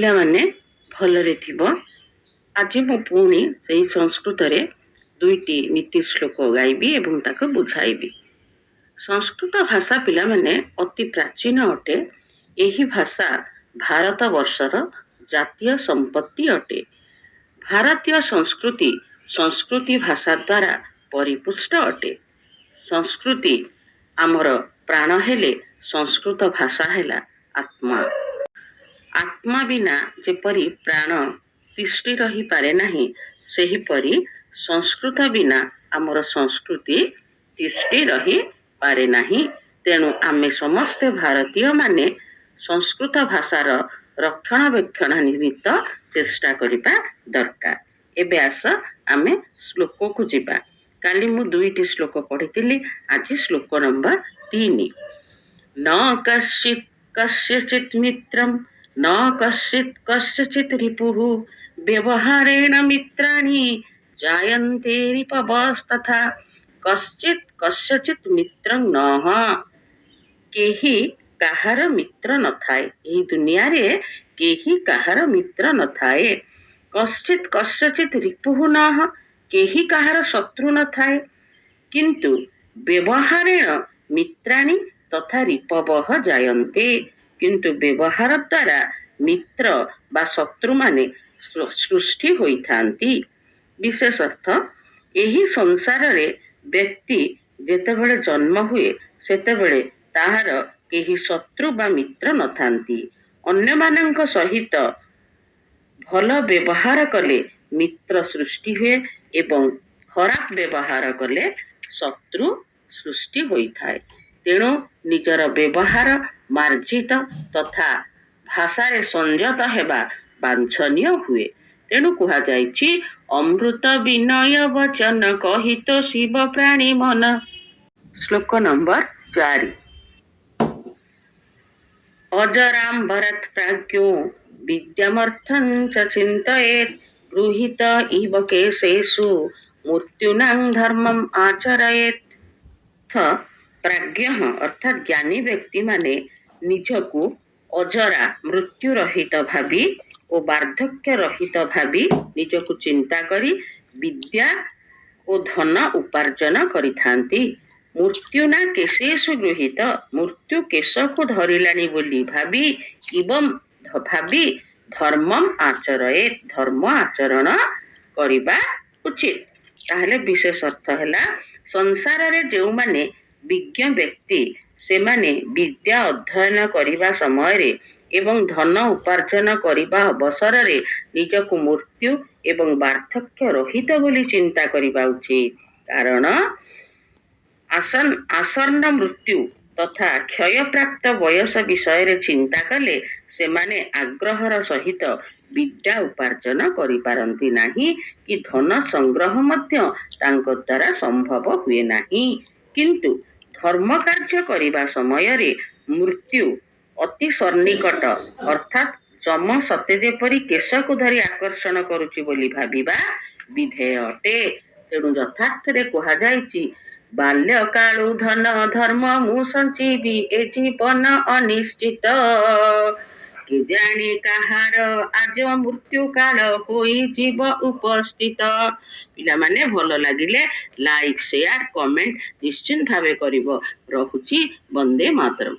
ପିଲାମାନେ, ଭଲରେ ଥିବ। ଆଜି ମୁଁ ପୁଣି ସେଇ ସଂସ୍କୃତରେ ଦୁଇଟି ନୀତି ଶ୍ଲୋକ ଗାଇବି ଏବଂ ତାକୁ ବୁଝାଇବି। ସଂସ୍କୃତ ଭାଷା, ପିଲାମାନେ, ଅତି ପ୍ରାଚୀନ ଅଟେ। ଏହି ଭାଷା ଭାରତ ବର୍ଷର ଜାତୀୟ ସମ୍ପତ୍ତି ଅଟେ। ଭାରତୀୟ ସଂସ୍କୃତି ସଂସ୍କୃତ ଭାଷା ଦ୍ୱାରା ପରିପୁଷ୍ଟ ଅଟେ। ସଂସ୍କୃତି ଆମର ପ୍ରାଣ ହେଲେ ସଂସ୍କୃତ ଭାଷା ହେଲା ଆତ୍ମା। ଆତ୍ମା ବିନା ଯେପରି ପ୍ରାଣ ତିଷ୍ଠି ରହିପାରେ ନାହିଁ, ସେହିପରି ସଂସ୍କୃତ ବିନା ଆମର ସଂସ୍କୃତି ତିଷ୍ଠି ରହିପାରେ ନାହିଁ। ତେଣୁ ଆମେ ସମସ୍ତେ ଭାରତୀୟମାନେ ସଂସ୍କୃତ ଭାଷାର ରକ୍ଷଣାବେକ୍ଷଣ ନିମିତ୍ତ ଚେଷ୍ଟା କରିବା ଦରକାର। ଏବେ ଆସ, ଆମେ ଶ୍ଲୋକକୁ ଯିବା। କାଲି ମୁଁ ଦୁଇଟି ଶ୍ଲୋକ ପଢ଼ିଥିଲି, ଆଜି ଶ୍ଲୋକ ନମ୍ବର 3। ନ କଶ୍ଚିତ୍ କସ୍ୟଚିତ୍ ମିତ୍ରମ୍ ନ କଶ୍ଚିତ୍ କସ୍ୟଚିତ୍ ରିପୁଃ, ବ୍ୟବହାରେଣ ମିତ୍ରାଣୀ ଜାୟନ୍ତେ ରିପବସ୍ତଥା। କଶ୍ଚିତ୍ କସ୍ୟଚିତ୍ ମିତ୍ରଂ ନଃ, କେହି କାହାର ମିତ୍ର ନଥାଏ। ଏହି ଦୁନିଆରେ କେହି କାହାର ମିତ୍ର ନଥାଏ। କଶ୍ଚିତ୍ କସ୍ୟଚିତ୍ ରିପୁଃ ନଃ, କେହି କାହାର ଶତ୍ରୁ ନଥାଏ। କିନ୍ତୁ ବ୍ୟବହାରେଣ ମିତ୍ରାଣୀ ତଥା ରିପବଃ ଜାୟନ୍ତେ, କିନ୍ତୁ ବ୍ୟବହାର ଦ୍ୱାରା ମିତ୍ର ବା ଶତ୍ରୁମାନେ ସୃଷ୍ଟି ହୋଇଥାନ୍ତି। ବିଶେଷ ଅର୍ଥ, ଏହି ସଂସାରରେ ବ୍ୟକ୍ତି ଯେତେବେଳେ ଜନ୍ମ ହୁଏ, ସେତେବେଳେ ତାହାର କେହି ଶତ୍ରୁ ବା ମିତ୍ର ନଥାନ୍ତି। ଅନ୍ୟମାନଙ୍କ ସହିତ ଭଲ ବ୍ୟବହାର କଲେ ମିତ୍ର ସୃଷ୍ଟି ହୁଏ ଏବଂ ଖରାପ ବ୍ୟବହାର କଲେ ଶତ୍ରୁ ସୃଷ୍ଟି ହୋଇଥାଏ। ତେଣୁ ନିଜର ବ୍ୟବହାର ମାର୍ଜିତ ତଥା ଭାଷାରେ ସଂଯତ ହେବା ବାଞ୍ଛନୀୟ ହୁଏ। ତେଣୁ କୁହାଯାଇଛି, ଅମୃତ ବିନୟ ବଚନ କହିତ ଶିବ ପ୍ରାଣୀ ମନ। ଶ୍ଲୋକ ନମ୍ବର 4। ଅଜରାମ ଭରତ ପ୍ରାଜ୍ଞୋ ବିଦ୍ୟାମର୍ଥଂ ଚ ଚିନ୍ତୟେତ୍, ଗୃହୀତ ଇବ କେଶେଷୁ ମୃତ୍ୟୁନାଂ ଧର୍ମମ୍ ଆଚରୟେତ୍। ପ୍ରାଜ୍ଞ ଅର୍ଥାତ୍ ଜ୍ଞାନୀ ବ୍ୟକ୍ତିମାନେ ନିଜକୁ ଅଜରା, ମୃତ୍ୟୁ ରହିତ ଭାବି ଓ ବାର୍ଦ୍ଧକ୍ୟ ରହିତ ଭାବି ନିଜକୁ ଚିନ୍ତା କରି ବିଦ୍ୟା ଓ ଧନ ଉପାର୍ଜନ କରିଥାନ୍ତି। ମୃତ୍ୟୁନା କେଶେଷୁ ଗୃହୀତ, ମୃତ୍ୟୁ କେଶକୁ ଧରିଲାଣି ବୋଲି ଭାବି, ଏବଂ ଭାବି ଧର୍ମମ୍ ଆଚରୟେତ୍, ଧର୍ମ ଆଚରଣ କରିବା ଉଚିତ। ତାହେଲେ ବିଶେଷ ଅର୍ଥ ହେଲା, ସଂସାରରେ ଯେଉଁମାନେ ବିଜ୍ଞ ବ୍ୟକ୍ତି, ସେମାନେ ବିଦ୍ୟା ଅଧ୍ୟୟନ କରିବା ସମୟରେ ଏବଂ ଧନ ଉପାର୍ଜନ କରିବା ଅବସରରେ ନିଜକୁ ମୃତ୍ୟୁ ଏବଂ ବାର୍ଦ୍ଧକ୍ୟ ରହିତ ବୋଲି ଚିନ୍ତା କରିବା ଉଚିତ। କାରଣ ଆସନ୍ନ ମୃତ୍ୟୁ ତଥା କ୍ଷୟପ୍ରାପ୍ତ ବୟସ ବିଷୟରେ ଚିନ୍ତା କଲେ ସେମାନେ ଆଗ୍ରହର ସହିତ ବିଦ୍ୟା ଉପାର୍ଜନ କରିପାରନ୍ତି ନାହିଁ କି ଧନ ସଂଗ୍ରହ ମଧ୍ୟ ତାଙ୍କ ଦ୍ୱାରା ସମ୍ଭବ ହୁଏ ନାହିଁ। କିନ୍ତୁ ଧର୍ମ କାର୍ଯ୍ୟ କରିବା ସମୟରେ ମୃତ୍ୟୁ ଅତି ସନ୍ନିକଟ, ଅର୍ଥାତ୍ ଯମ ସତେ ଯେପରି କେଶକୁ ଧରି ଆକର୍ଷଣ କରୁଛି ବୋଲି ଭାବିବା ବିଧେୟ ଅଟେ। ତେଣୁ ଯଥାର୍ଥରେ କୁହାଯାଇଛି, ବାଲ୍ୟକାଳୁ ଧନ ଧର୍ମ ମୁଁ ସଞ୍ଚିବି, ଏ ଜୀବନ ଅନିଶ୍ଚିତ। କେଜାଣି କାହାର ଆଜ ମୃତ୍ୟୁ କାଳ ହୋଇଯିବ ଉପସ୍ଥିତ। ପିଲାମାନେ, ଭଲ ଲାଗିଲେ ଲାଇକ୍, ସେୟାର, କମେଣ୍ଟ ନିଶ୍ଚିତ ଭାବେ କରିବ। ରହୁଛି, ବନ୍ଦେ ମାତରମ୍।